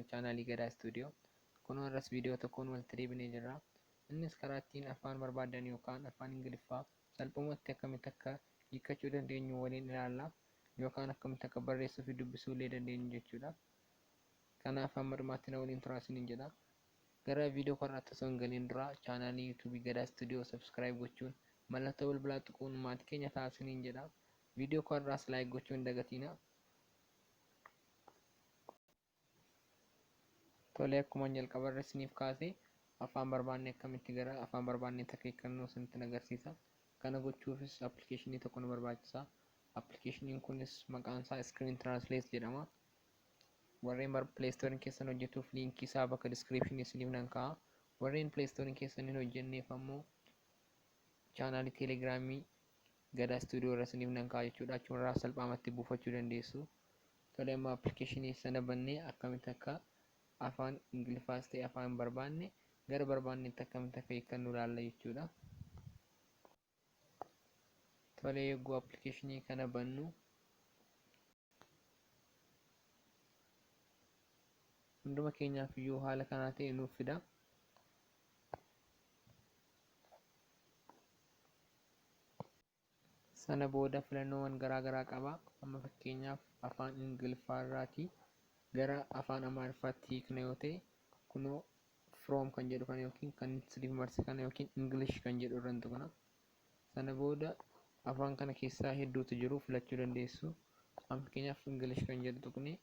Hordoftoonni chaanaalii Gadaa Istuudiyoo. Kunoo har'as viidiyoo tokkoon walitti deebinee jirra. Innis karaa ittiin afaan barbaadan yookaan afaan Ingiliffaa salphumatti akkamitti akka hiikkachuu dandeenyu waliin ilaalla. Yookaan akkamitti akka barreessuu fi dubbisuu illee dandeenyu jechuudha. Kanaaf hamma dhumaatti na waliin turaa isiniin jedha. Gara viidiyoo kanarratti osoo hin galiin dura chaanaalii YouTube Gadaa Istuudiyoo subscribe gochuun mallattoo bilbilaa tuquun maatii keenya ta'aa isiniin jedha. Viidiyoo kanarraas like gochuu hin dagatiina. Tolee, akkuma jalqaba irra isiniif kaase, afaan barbaanne akkamitti gara afaan barbaannetti akka hiikkannu isinitti agarsiisa. Kana gochuufis appilikeeshinii tokko nu barbaachisa. Appilikeeshiniin kunis maqaan isaa Screen Translate jedhama. Warreen Play Store keessan hojjetuuf liinkii isaa bakka description isiniif nan kaa'a. Warreen Play Store keessan hin hojjenneef ammoo chaanaalii Telegiraamii Gadaa Studio irra isiniif nan kaa'a jechuudha. Achumarraa salphaamatti buufachuu dandeessu. Tole, amma appilikeeshinii sana bannee akkamitti akka afaan Ingiliffaas ta'e afaan barbaanne gara barbaannetti akkamitti akka hiikkannu ilaalla jechuudha. Tole, yogguu appilikeeshinii kana bannu hunduma keenyaaf iyyuu haala kanaa ta'e nuuf fida. Sana booda filannoowwan garaa garaa qaba. Amma fakkeenyaaf afaan Ingiliffaa irraatii gara afaan Amaariffaatti hiikna yoo ta'e, kunoo from kan jedhu kana yookiin kan siriif marse kana yookiin English kan jedhu irra tuqna. Sana booda afaan kana keessaa hedduutu jiru, filachuu dandeessu. Amma fakkeenyaaf English kan jedhu tuqne.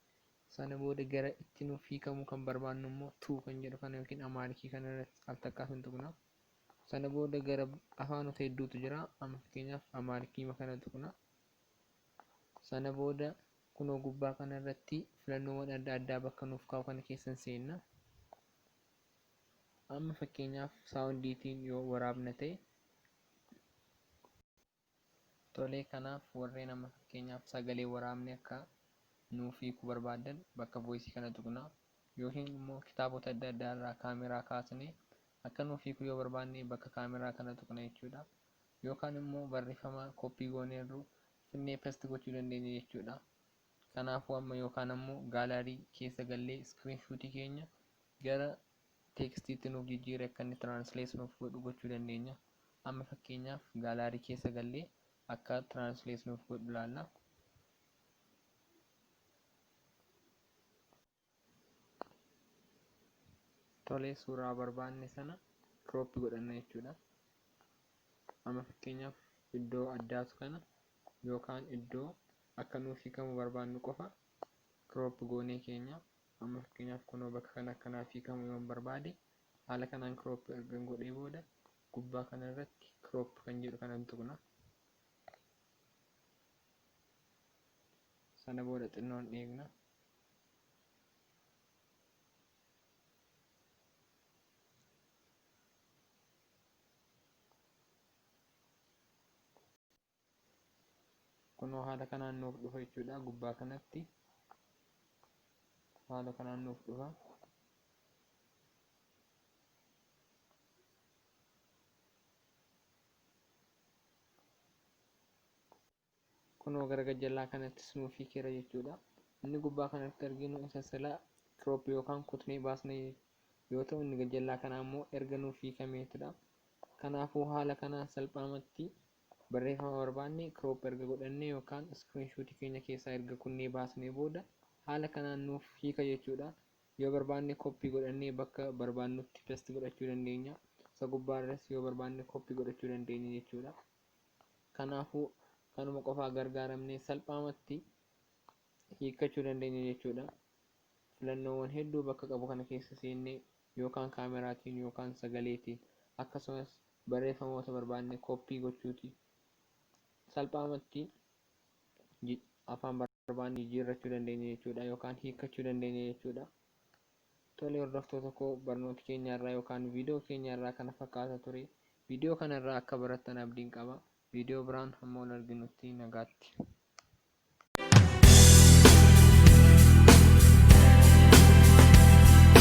Sana booda gara itti nuuf hiikamuu kan barbaannu immoo to kan jedhu kana yookiin Amaarikii kana irratti al takkaaf hin tuqna. Sana booda gara afaanota hedduutu jira. Amma fakkeenyaaf Amaarikii kana tuqna. Sana booda kunoo gubbaa kana irratti filannoowwan adda addaa bakka nuuf kaa'u kana keessan seenna. Amma fakkeenyaaf saawundiitiin yoo waraabna ta'e, tolee, kanaaf warreen amma fakkeenyaaf sagalee waraabne akka nuuf hiikuu barbaadan bakka voice kana tuqna. Yookiin immoo kitaabota adda addaa irraa kaameraa kaasne akka nuuf hiikuu yoo barbaanne bakka kaameraa kana tuqna jechuudha. Yookaan immoo barreeffama koppii gooneerru finnee paste gochuu dandeenya jechuudha. Kanaafuu amma yookaan ammoo gaalaarii keessa gallee iskiriinshuutii keenya gara teekstiitti nuuf jijjiire akka inni translate nuuf godhu gochuu dandeenya. Amma fakkeenyaaf gaalaarii keessa gallee akka translate nuuf godhu ilaalla. Tolee, suuraa barbaanne sana crop godhanna jechuudha. Amma fakkeenyaaf iddoo addaatu kana yookaan iddoo akka nuuf hiikamu barbaannu qofa crop goonee keenya. Amma fakkeenyaaf kunoo bakka kana akkanaaf hiikamu yoon barbaade, haala kanaan crop erga godhee booda gubbaa kana irratti crop kan jedhu kanan tuqna. Sana booda xinnoon eegna. Kunoo haala kanaan nuuf dhufa jechuudha. Gubbaa kanatti haala kanaan nuuf dhufa. Kunoo gara gajjallaa kanattis nuuf hiikeera jechuudha. Inni gubbaa kanatti arginu isa sila crop yookaan kutnee baasne yoo ta'u, inni gajjallaa kana ammoo erga nuuf hiikameetudha. Kanaafuu haala kanaan salphaamatti barreeffama barbaanne crop erga godhannee yookaan iskiriinshuutii keenya keessaa erga kunnee baasnee booda haala kanaan nuuf hiika jechuudha. Yoo barbaanne koppii godhannee bakka barbaannutti paste godhachuu dandeenya. Isa gubbaarras yoo barbaanne koppii godhachuu dandeenya jechuudha. Kanaafuu kanuma qofaa gargaaramnee salphaamatti hiikkachuu dandeenya jechuudha. Filannoowwan hedduu bakka qabu kana keessa seennee yookaan kaameraatiin yookaan sagaleetiin akkasumas barreeffamoota barbaanne koppii gochuuti salphaamatti afaan barbaanne jijjiirrachuu dandeenya jechuudha yookaan hiikkachuu dandeenya jechuudha. Tole, hordoftoota koo, barnoota keenya irraa yookaan viidiyoo keenya irraa kana fakkaata ture. Viidiyoo kana irraa akka barattan abdiin qaba. Viidiyoo biraan hamma wal arginutti nagaatti.